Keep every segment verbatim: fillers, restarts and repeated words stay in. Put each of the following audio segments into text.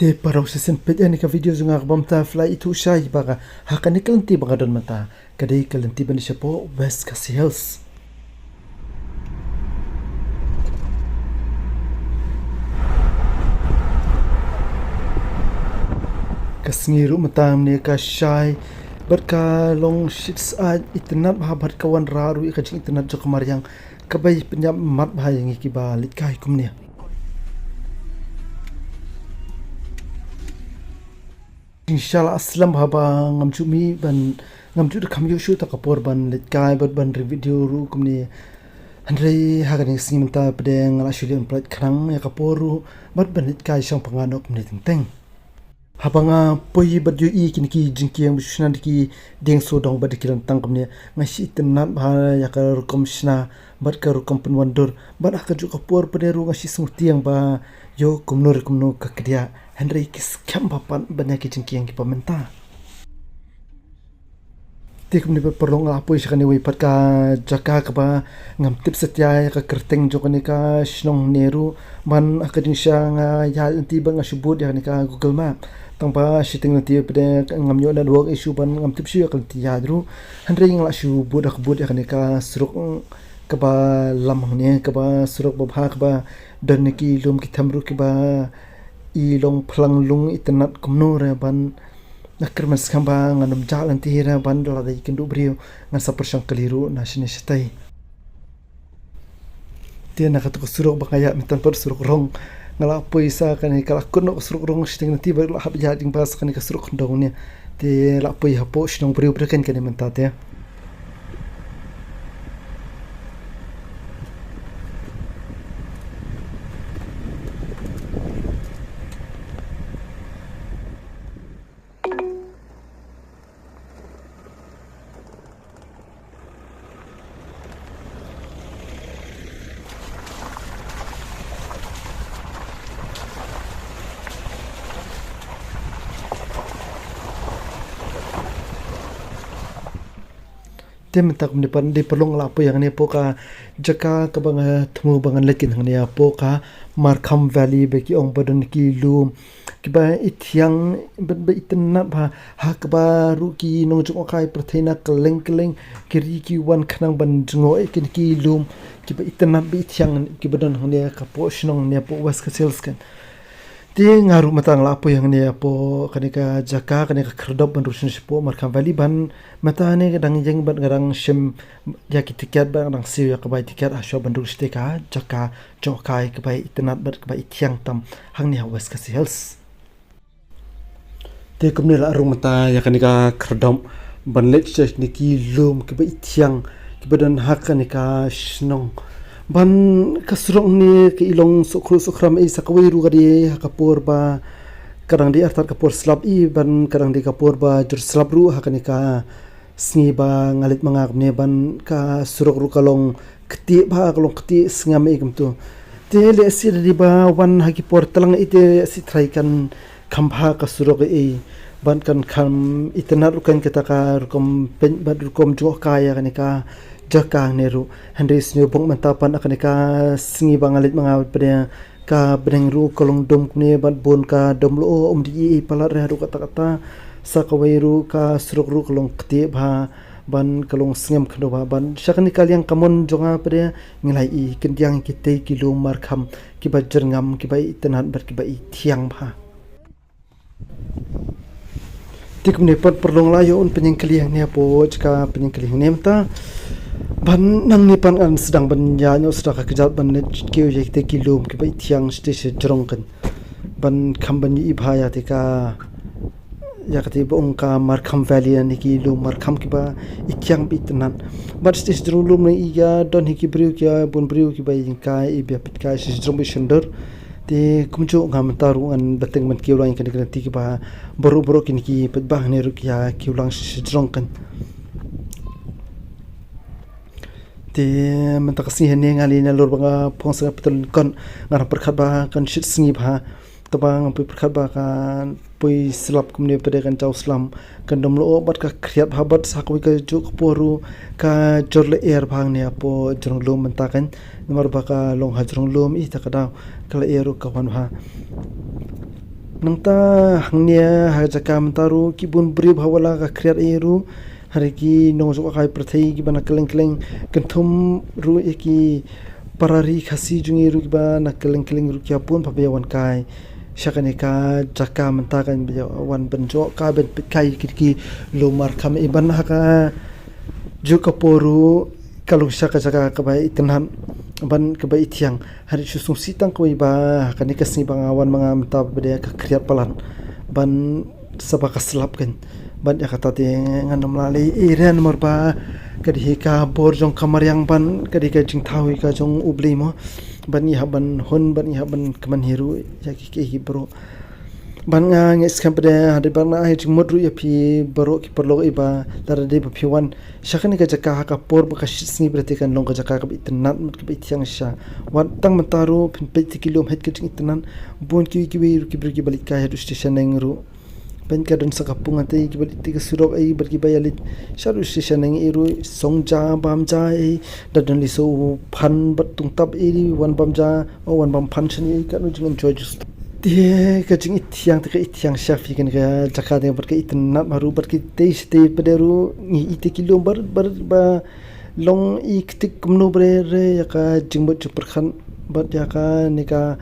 Te paralok, shisien peit ïa kane ka video jong nga kaba mynta phi la ithuh shai ba ka, ha kane ka lynti ba nga don mynta, ka dei ka lynti ban leit shapoh West Khasi Hills. Ka sngi ruh mynta mynne ka shai bad ka long shit syaid, itynnad bha bad ka wanrah ruh ïa ka jingitynnad jong ka mariang kaba pynïap mat bha ïa ngi kiba leit kai kumne. Jingshisha la slem bha ba ngam ju mih ban, ngam ju da kham ïoh shuh ta ka por ban leit kai bad ban ring video ruh kumne. Hynrei ha kane ka sngi mynta pat de nga la shu leh pynlait khnang ïa ka por ruh bad ban leit kai shong panga noh kumne teng teng. Haba nga poi bad ïohi kine ki jingkieng ba shu shna da ki dieng sawdong bad da ki ryntang kumne, nga shu itynnad bha ïa ka rukom shna bad ka rukom pynwandur bad ha kajuh ka por pat de ruh nga shu sngewtieng ba ïoh kumno re kumno ka kdiah, hynrei ki skhem bha pat ban ïa ki jingkieng kiba mynta. Te kumne pat paralok, nga la poi sha kane kawei pat ka jaka kaba ngam tip satia ïa ka kyrteng jong kane ka shnong ne ruh, ban ha ka jingshisha nga ïaid lynti bad nga shu bud ïa kane ka Google Map. Tang ba shiteng lynti pat de ngam ïoh network issue ban ngam tip shuh ïa ka lynti ïaid ruh. Hynrei nga la shu bud ha ka bud ïa kane ka surok kaba lam hangne, kaba surok babha kaba don ïa ki lum ki them ruh kiba i long phlang lung itynnad kumno re ban Nga kyrmen skhem ba ngan ym jah lynti re ban da lada i kynduh briew ngan sa pyrshang kylli ruh na shane shatei. Te na katu ka surok ba nga ïaid mynta pat surok rong. Nga la poi sa kane ka la kut noh ka surok rong shiteng lynti bad la hap ïaid jingbas kane ka surok khyndew ne. Te la poi hapoh shnong briew bad kane mynta te. Te mynta kumne pat de paralok, nga la poi hangne hapoh ka jaka kaba nga thmu ba ngan leit kane hapoh ka Markham Valley ba ki ong ba don ki lum kiba i thiang bad ba itynnad bha, ha kaba ruh ki nongjngohkai pyrthei na kylleng kylleng ki ri ki wan khnang ban jngoh ïa kine ki lum kiba itynnad ba i thiang kiba don hangne hapoh shnong ne hapoh West Khasi Hills kan. Te nga ruh mynta nga la poi hangne hapoh kane ka jaka, kane ka khyrdop ban ruh sha hapoh Markham Valley ban mynta ne ka dang ïeng bad nga dang shim ïa ki tiket bad nga dang siew ïa ka bai tiket ha shuwa ban ruh sha kata ka jaka jngohkai kaba itynnad bad kaba i thiang tam hangne ha West Khasi Hills. Te kumne la rung mynta ïa kane ka khyrdop ban leit sha kine ki lum kiba i thiang kiba don ha kane ka shnong. Ban ka surok ne ka i long suk khruh suk khram ei, sa kawei ruh ka dei ha ka por ba ka dang dei artat ka por slap ei, ban ka dang dei ka por ba jur slap ruh ha kane ka sngi ba nga leit ma nga kumne ban ka surok ruh ka long ktieh bha, ka long ktieh sngem ei kumto. Te lehse da dei ba wan ha ki por tlang ei te lehse tharai kan kham bha ka surok ei, ban kan kham itynnad ruh kan kata ka rukom pynbeit rukom jngohkai ïa kane ka jaka ne ruh. Hynrei sngewbha mynta pat ha kane ka sngi ba nga leit ma nga pat de ka bneng ruh ka long dum kumne bad bun ka dum lyoh, ym dei ei palat re haduh katta katta. Sa kawei ruh ka surok ruh ka long ktieh bha ban ka long sngem khyndew bha ban sha kane ka liang kamon jong nga pat de ngi la ïohi khyndiat kitei ki lum markham kiba jyrngam, kiba itynnad bad kiba i thiang bha. Te kumne pat paralok, la ïoh un pynïeng kylli hangne hapoh jaka pynïeng kylli hangne mynta. Ban nangne pat ngan sdang ban ïa ñiew sdang ka kjat ban leit kiew ïa kitei ki lum kiba i thiang shatei sha jrong kan. Ban kham ban ïohi bha ïa te ka, ïa kata ba ong ka Markham Valley ne ki lum markham kiba i thiang ba itynnad. Bad shatei sha jrong lum ne i ïa don hi ki briew, ki ïa bun briew kiba ïeng kai, i bia peit kai sha jrong ba i shon dur. Te kumjuh nga mynta ruh ngan bteng ban kiew lang ïa kine ki lynti kiba baroh baroh kine ki paidbah ne ruh ki ïa kiew lang sha jrong kan. Te mynta ka sngi hangne nga leit nalor ba nga phong sa nga pyntrei kon, nga pyrkhat ba kan shit sngi bha. Te ba nga pyrkhat ba kan poi slap kumne pat de kan jaw slap, kan dum lyoh bad ka khriat bha bad sa kawei ka juh ka por ruh ka jur lyer bha hangne hapoh jrong lum mynta kan. Namar ba ka long ha jrong lum, ita ka daw ka lyer ruh ka wan bha. Nangta hangne ha jaka mynta ruh ki bun briew ha wala ka khriat ei ruh, ha ki nongjngohkai pyrthei kiba na kylleng kylleng, kynthum ruh ïa ki para ri Khasi jong ngi ruh kiba na kylleng kylleng ruh ki ïa bun bha ba ïa wan kai sha kane ka jaka mynta, kan ba ïa wan ban jngohkai ban peit kai ki, ki lum markham ei, ban ha kajuh ka por ruh ka long shisha ka jaka kaba itynnad bad kaba ithiang. Hynrei shu sngewsih tang kawei ba ha kane ka sngi ba nga wan ma nga mynta ba dei ka khriat palat, ban sa ba ka slap kan. Bad ïa kata te ngan ym lah leh ei ei ruh namar ba ka dei hi ka bor jong ka mariang bad ka dei ka jingthaw hi ka jong U Blei mo. Bad ngi hap ban hun, bad ngi hap ban kmen hi ruh ïa ki, ki, ki baroh. Bad nga ngeit skhem pat de hadien ba nga ai jingmut ruh ïa phi baroh ki paralok, ei ba lada dei ba phi wan sha kane ka jaka ha ka por ba ka shit sngi, ba te kan long ka jaka kaba itynnad bad kaba ithiang shisha. Wat tang mynta ruh phin peit ïa ki lum, hei ka jingitynnad. Bun kiwei kiwei ruh ki briew kiba leit kai haduh sha shaneng ruh. Peit ka don sa ka pung, hangtei kiba leit te ka surok ei bad kiba ïa leit shaduh sha shaneng ei ruh, song ja bam ja ei. Da don lei sa u phan bad tungtap ei, wan bam ja, o wan bam phan shen ei, ka don jingenjoy just. Te ka jingithiang, te ka ithiang shisha phi, kane ka jaka te bad ka itynnad bha ruh, bad kitei shatei pat de ruh ngi ïohi te ki lum barit barit ba long i ktik kumno ba re re ïa ka jingmut jingpyrkhat bad ïa kane ka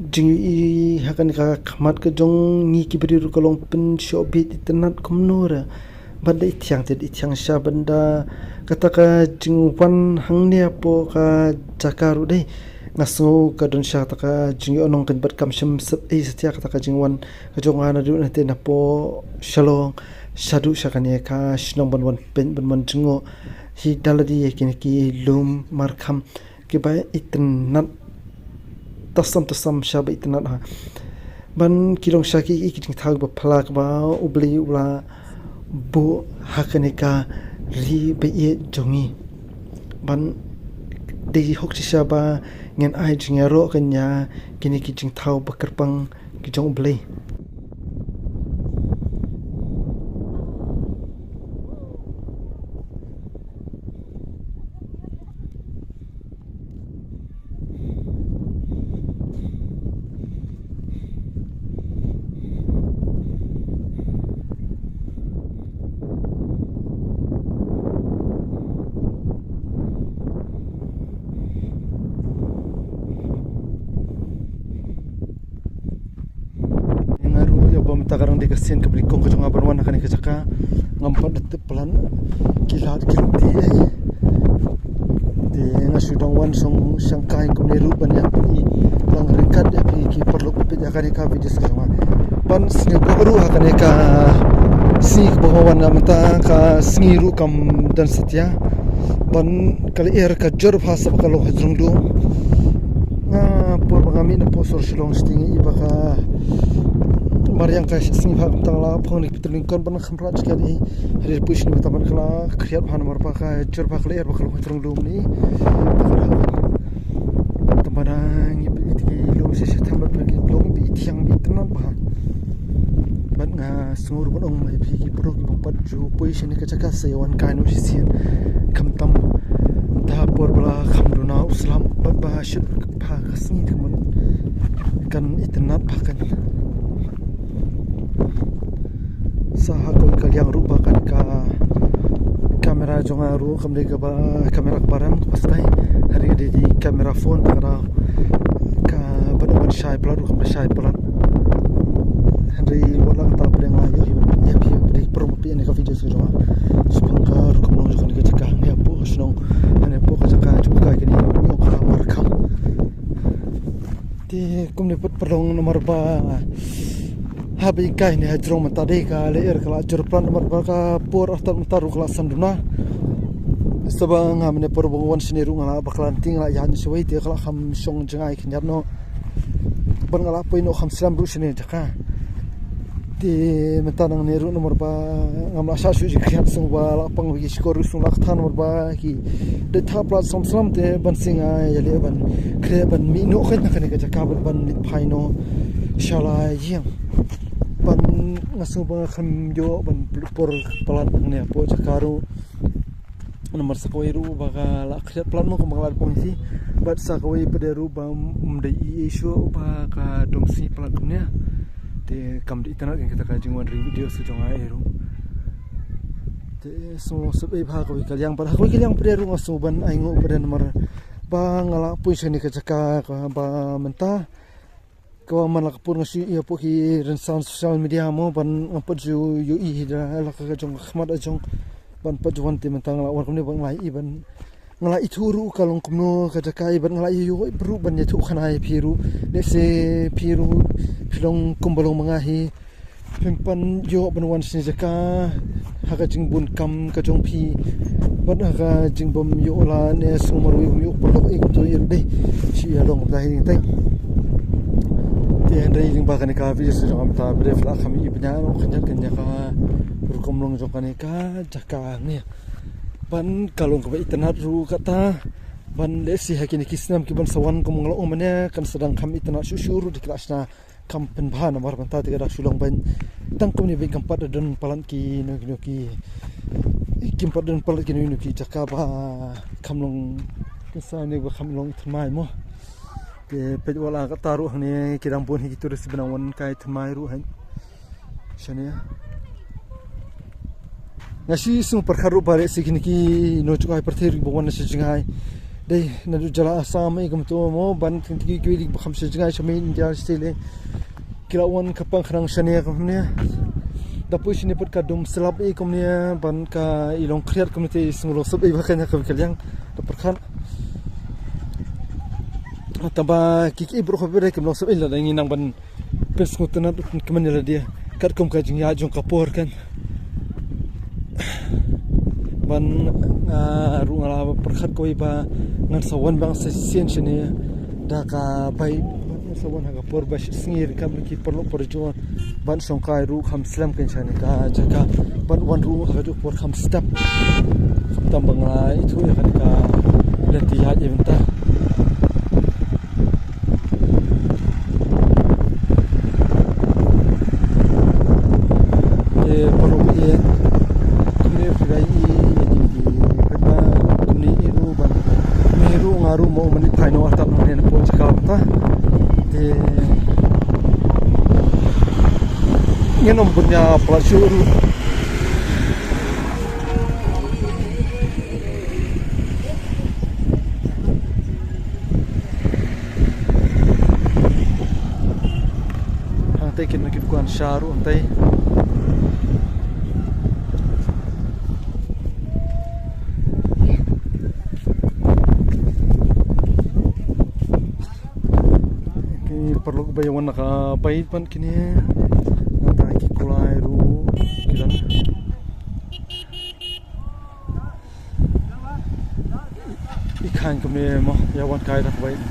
jingïohi ha kane ka khmat ka jong ngi ki briew ruh ka long pynshoh bit itynnad kumno re. Bad da ithiang te da ithiang shisha bad da kata ka jingwan hangne hapoh ka jaka ruh dei, nga sngew ka don shisha kata ka jingïohnong kan bad kam shym sep ei satia kata ka jingwan ka jong nga naduh nangta napoh Shillong shaduh sha kane ka shnong ban wan peit ban wan jngoh hi da lade ïa kine ki lum markham kiba itynnad, tasam tasam shisha ba itynnad ha. Bad ki long shisha ki, ki jingthaw ba phylla kaba U Blei u la buh ha kane ka ri ba ïeit jong ngi. Bad dei hok shisha ba ngin ai jingïaroh kan ïa kine ki jingthaw ba kyrpang ki jong U Blei. Nga ruh ïa ba mynta ka dang dei ka sien kaba nyngkong ka jong nga ban wan ha kane ka jaka. Ngam pat da tip palat ki lad ki lynti ei. Te nga shu dang wan shong shangkai kumne ruh ban ïa phi, ban record ïa phi ki paralok peit ïa kane ka video ka jong nga. Ban sngew buh ruh ha kane ka sngi kaba nga wan mynta ka sngi ruh kam don satia. Ban ka lyer ka jur bha sa ba ka long hajrong dum. Nga por ba nga mih na por sor Shillong shiteng i ba ka mariang ka sngi bha, kumta nga la phong na ki petrol lyngkot ban kham rat sket i. Hynrei pui shini mynta ban ka la khriat bha namar ba ka jur bha ka lyer ba ka long hajrong dum ni. Tang ba nang i ba i tiki lum shisha tang ba ki long i ba i thiang ba i tynnad bha. Bad nga sngew ruh ban ong ba ïa phi ki briew kiba pat ju poi shane ka jaka sa ïa wan kai noh shisien. Khamtam da por ba la kham duna u slap bad ba shit bha ka sngi te mon kan itynnad bha kan. Sa ha kawei ka liang ruh ba kan ka kamera jong nga ruh kam dei kaba kamera kaba rem kaba style. Hynrei dei dei kamera phone ba ka dei kaba dei ban shai palat ruh kam dei shai palat. Hynrei wat la kata pdeng la ïohi ïa phi pdeng prom phi ane ka video sa jong nga. Shu pang ka rukom nong jong ka jaka hangne hapoh shnong, hangne hapoh ka jaka jong ka kane ïoh ka markham. Te kumne pat pyrlong namar ba haba ïng kai ne hajrong mynta dei ka lyer ka la jur palat namar ba ka por artat mynta ruh ka la san duna. Sa ba nga mane por ba nga wan shane ruh nga la bakla nting la ïa shawei te ka la kham shong jngai khyndiat noh. Ban nga la poi noh kham slem ruh shane jaka. Te mynta nangne ruh namar ba ngam la shah shuh jingkhriat song ba la pang ki shkor ruh song la kthang namar ba ki dei tha palat slem slem te ban sing ai ïa leh ban kre ban mih noh kane ka jaka ban ban mih phai noh sha la ïing. Ban nga song ba nga kham ïoh ban por palat nangne hapoh jaka ruh. Namar sa kawei ruh ba ka la khriat palat mo kumba nga la poi shi. Bad sa kawei pat de ruh ba um dei i shuh ba ka dom shi palat kumne. Te kam dei itynnad kein kata ka jingwan ri video sa jong nga ruh. Te sngew sep ei bha ha kawei ka liang, bad ha kawei ka liang pat ruh nga sngew ban ai nguh pat namar ba nga la poi sha kane ka jaka kaba mynta, kaba man la ka por nga shu ïohi hapoh ki rynsan social media mo, ban ngam pat ju ïohi hi da la ka jong ka khmat jong, ban pat ju wan te mynta nga la wan kumne ban nga la ïohi ban nga la ithuh ruh ka long kumno ka jaka, bad nga la ïoh ruh ban ïathuh khana ïa phi ruh. Lehse phi ruh phi long kumba long ma nga hi, phim pat ïoh ban wan sha kane ka jaka ha ka jingbun kam ka jong phi, bad ha ka jingbym ïoh lad ne sngewmarwei bym ïoh paralok ei kumto ei ruh dei. Shi ïa long ba dei hi dei. Te hynrei lyngba kane ka video sa jong nga mynta ba dei phi la kham i bniah noh khyndiat kane ka rukom long jong kane ka jaka hangne. Ban ka long kaba itynnad ruh kata. Ban lehse ha kine ki snem kiban sa wan kum nga la ong mynne kan sa dang kham itynnad shuh shuh ruh, da ki la shna kham pynbha namar mynta te ka dang shu long ban tang kumne ban kam pat don palat kino kino ki, kim pat don palat kino kino ki jaka ba kham long, kin sa ne ba kham long thymmai mo. Te peit wat la kata ruh hangne ki dang bun hi ki tourist ba dang wan kai thymmai ruh hangne. Shane. Nga shu sngew pyrkhat ruh ba lehse kine ki nongshong ai pyrthei ruh ba wan na sha jngai. Dei naduh jylla Assam ei kumto mo, ban kine ki kiwei de ba kham sha jngai sha main India sha te lei. Ki la wan kyrpang khnang shane kumne. Da poi shane pat ka dum slap ei kumne, ban ka i long khriat kumne te i sngew long sep ei ba kane ka ka liang da pyrkhat. Tangba ki ki bro kha bere kim long sep ei lada ngi nang ban pynsngewtynnat kmen ïa lade katkum ka jingïaid jong ka por kan. Ban nga ruh nga la pyrkhat kawei ba ngan sa wan biang sa shisien shane da ka bike, ban ngan sa wan ha ka por ba shi sngi ryngkat bad ki paralok parajor, ban shong kai ruh kham slem kein shane ka jaka, ban wan ruh ha kajuh ka por kham step. Khamtam ba nga la ithuh ïa kane ka lynti ïaid ïa mynta. Te paralok ïa kumne phi ïa i ïa i pynba kumne i ruh ban me ruh nga ruh mo mane thai no artat hangne na pun jaka mynta. Te ngin ym bun ïa pla shu ruh. Hangtei kin ki dukan sha ruh hangtei. Ki paralok ba ïa wan na ka bike ban kine. Nangta ki kulai ruh ki dang. I khan kumne mo ïa wan kai da ka bike.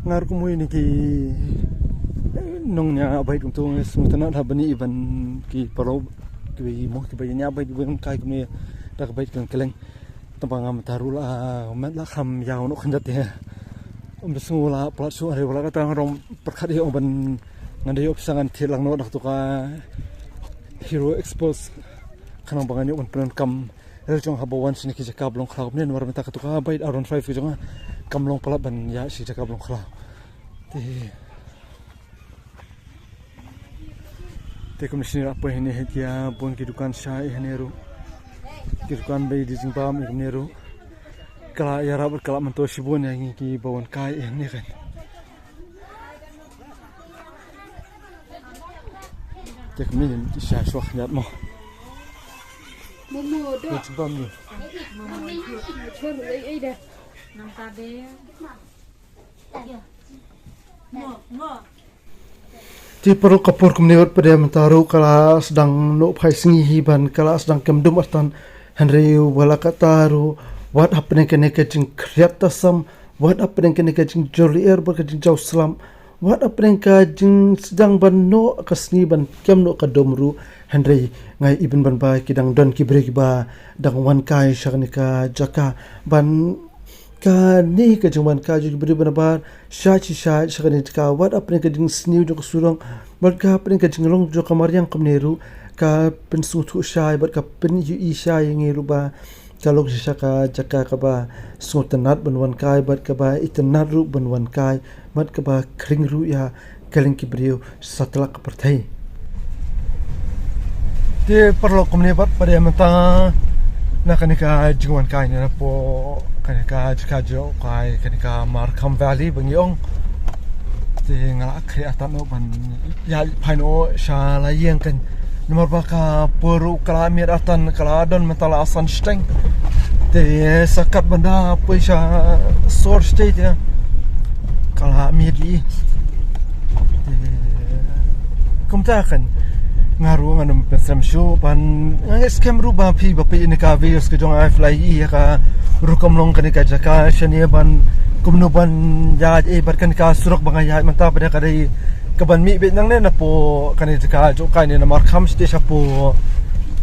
Nga ruh kumne ki nongñiah bike kumto nga sngewtynnat ha bani ban ki paralok kiba ïa mo kiba ïa ñiah bike kiba ïa kai kumne da ka bike kan kylleng. Tangba nga mynta ruh la met la kham ïaw noh khyndiat te. Ym da sngew la plat shuh hynrei wat la katta nga ruh pyrkhat ïa ong ban ngan da ïoh pisa ngan thied lang noh da kato ka Hero Express. Khnang ba ngan ïoh ban pyndonkam. Rel jong haba wan sha kine ki jaka ba long khlaw kumne namar mynta kato ka bike R one five ka jong nga kam long palat ban ïaid sha ki jaka ba long khlaw. Te, te kumne shane la poi hangne hi ki ïa bun ki dukan sha i hangne ruh. Ki dukan ba i dei jingbam i kumne ruh. Ka la ïarap ka la mynta shibun ïa ngi kiba wan kai i hangne kan. Te kumne sha shuwa khyndiat mo. Momo do. Te jingbam ni. Momo do. Momo do. Te paralok ka por kumne wat pat de mynta ruh ka la sdang noh phai sngi hi ban ka la sdang kem dum artat hynrei wat la katta ruh wat hapdeng kane ka jingkhriat tasam wat hapdeng kane ka jingjur lyer bad ka jingjaw slap wat hapdeng ka jingsdang ban noh ka sngi ban kem noh ka dum ruh Hynrei nga ïohi ban ba ki dang don ki briew kiba dang wan kai sha kane ka jaka ban, kane ka jingwan kai jong ki briew ba nabar shai shi shai sha kane ka jaka, wat hapdeng ka jingsniew jong ka surok bad ka hapdeng ka jinglong jong ka mariang kumne ruh ka pynsngewthuh shai bad ka pynïohi shai ïa ngi ruh ba ka long shisha ka jaka kaba sngewtynnat ban wan kai bad kaba itynnat ruh ban wan kai bad kaba khring ruh ïa ka liang ki briew satlak ka pyrthei. Te paralok, kumne pat pat ïa mynta na kane ka jingwan kai ne napoh kane ka jaka jong kai kane ka Markham Valley ba ngi ong. Te nga la khreh artat noh ban ïaid phai noh sha la ïing kan, namar ba ka por ruh ka la miet artat, ka la don mynta la san shiteng. Te sa kat ban da poi sha sor shatei te ka la miet ïa. Te kumta kan nga ruh ngan ym pynsem shuh ban, nga ngeit skhem ruh ba phi ba phi ïa kane ka videos ka jong nga phi la ïohi ïa ka rukom long kane ka jaka shane ban kumno ban ïaid eh bad kane ka surok ba nga ïaid mynta ba dei ka dei kaban mih beit nangne napoh kane ka jaka jong kai ne na Markham shatei shapoh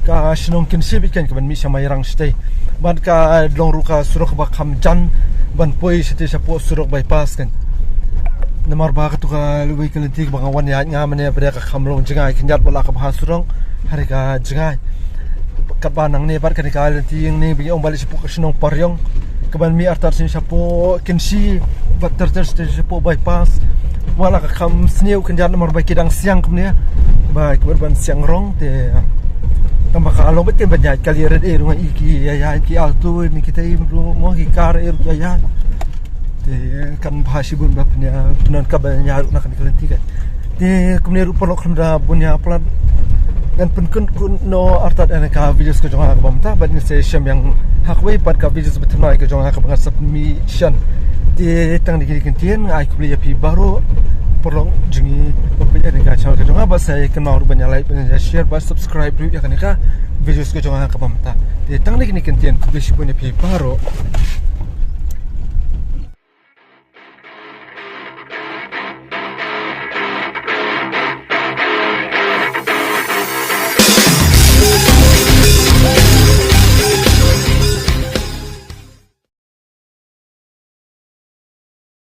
ka shnong Kynshi beit kan, kaban mih sha Mairang shatei. Bad ka long ruh ka surok ba kham jan ban poi shatei shapoh surok bypass kan. Namar ba kato ka lawei ka lynti ba nga wan ïaid nga mynne ba dei ka kham long jngai khyndiat ba la ka bha surok, hynrei ka jngai. Katba nangne bad kane ka lynti ïing ne ba ngi ong ba leit shapoh ka shnong Pariong, kaban mih artat shatei shapoh Kynshi bad ter ter shatei shapoh bypass. Wat la ka kham sniew khyndiat namar ba ki dang siang kumne, ba ki bad ban siang rong te. Tang ba ka long beit kin ban ïaid kali rit eh ruh nga ïohi ki ïa ïaid ki Alto ne kita ruh mo ki kar eh ruh ki ïa ïaid. Te kan bha shibun ba pynïa pyndonkam ban ïaid ruh na kane ka lynti kan. Te kumne ruh paralok, khlem da bun ïa palat ngan pynkut kut noh artat ïa kane ka videos ka jong nga kaba mynta bad ngin sa ïashem ïa nga ha kawei pat ka videos ba thymmai ka jong nga kaba ngan sa pynmih shen. Te tang da kine ki kyntien nga ai khublei ïa phi baroh paralok jong ngi ba peit ïa kane ka channel ka jong nga, bad sa ïa kynmaw ruh ban ïa like, ban ïa share, ban subscribe ruh ïa kane ka videos ka jong nga kaba mynta. Te tang da kine ki kyntien, khublei shibun ïa phi baroh.